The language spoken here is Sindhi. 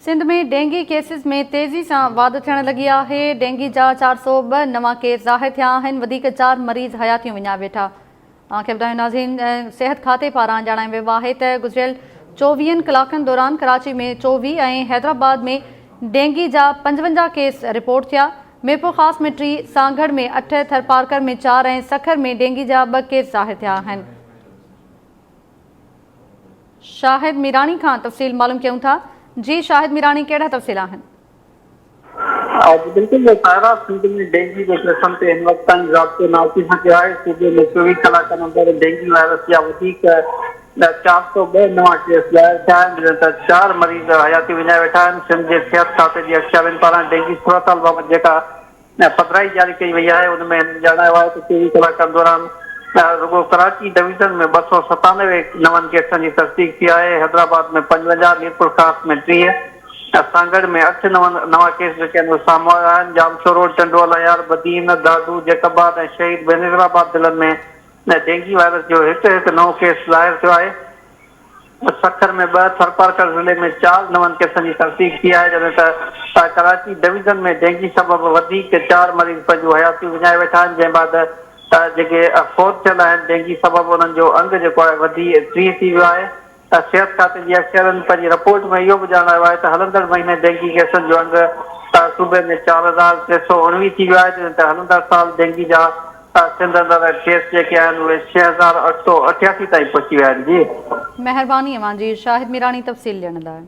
سنڌ ۾ ڊينگي ڪيسز ۾ تيزي سان واڌ ٿيڻ لڳي آهي، ڊينگي جا 402 نوان ڪيس ظاهر ٿيا آهن، وڌيڪ چار مريض حياتيون وڃائي ويٺا. اوهان کي ٻڌايون ناظرين صحت کاتي پاران ڄاڻايو ويو آهي ته گذريل چوويهن ڪلاڪن دوران ڪراچي ۾ 24 ۽ حيدرآباد ۾ ڊينگي جا 55 ڪيس رپورٽ ٿيا، ميرپورخاص ۾ ٽي، سانگهڙ ۾ اٺ، ٿرپارڪر ۾ چار ۽ سکر ۾ ڊينگي جا ٻه ڪيس ظاهر ٿيا آهن. شاهد ميراڻي کان تفصيل معلوم ڪيون ٿا جي شاهد ميراڻي ڪهڙا تفصيل آهن. جي بلڪل سائره سنڌ ۾ ڊينگي جي ڪيسن تي هن وقت تائين ضابطو نه اچي سگهيو آهي صوبي ۾ 24 ڪلاڪن اندر ڊينگي وائرس جا وڌيڪ 402 نوان ڪيس ظاهر ٿيا آهن جڏهن ته چار مريض حياتي وڃائي ويٺا آهن سنڌ جي صحت کاتي جي اختيارين پاران ڊينگي صورتحال بابت جيڪا پڌرائي جاري ڪئي وئي آهي ان ۾ هنن ڄاڻايو آهي ته 24 ڪلاڪن دوران رڳو ڪراچي ڊويزن ۾ 297 نون ڪيسن جي تصديق ٿي آهي، حيدرآباد ۾ 55، ميرپورخاص ۾ 30 ۽ سانگهڙ ۾ اٺ نون نوان ڪيس جيڪي آهن اهي سامهون آيا آهن، ڄامشورو، ٽنڊو الهيار، بدين، دادو، جيڪب آباد ۽ شهيد بينظيرآباد ضلعن ۾ ڊينگي وائرس جو هڪ هڪ نئون ڪيس ظاهر ٿيو آهي. سکر ۾ ٻه، ٿرپارڪر ضلعي ۾ چار نون ڪيسن جي تصديق ٿي آهي، جڏهن ته ڪراچي ڊويزن ۾ ڊينگي سبب وڌيڪ چار مريض پنهنجون حياتيون وڃائي ويٺا آهن، جنهن بعد جيڪي فوت ٿيل آهن ڊينگي سبب انهن جو انگ جيڪو آهي وڌي 30 ٿي ويو آهي. صحت کاتي جي اختيارين پنهنجي رپورٽ ۾ اهو به ڄاڻايو آهي ته هلندڙ مهيني ڊينگي ڪيسن جو انگ صوبي ۾ 4319 ٿي ويو آهي، جڏهن ته هلندڙ سال ڊينگي جا سنڌ اندر ڪيس جيڪي آهن اهي 6888 تائين پهچي ويا آهن جي. مهرباني اوهان جي شاهد ميراڻي تفصيل ڏيڻ لاء.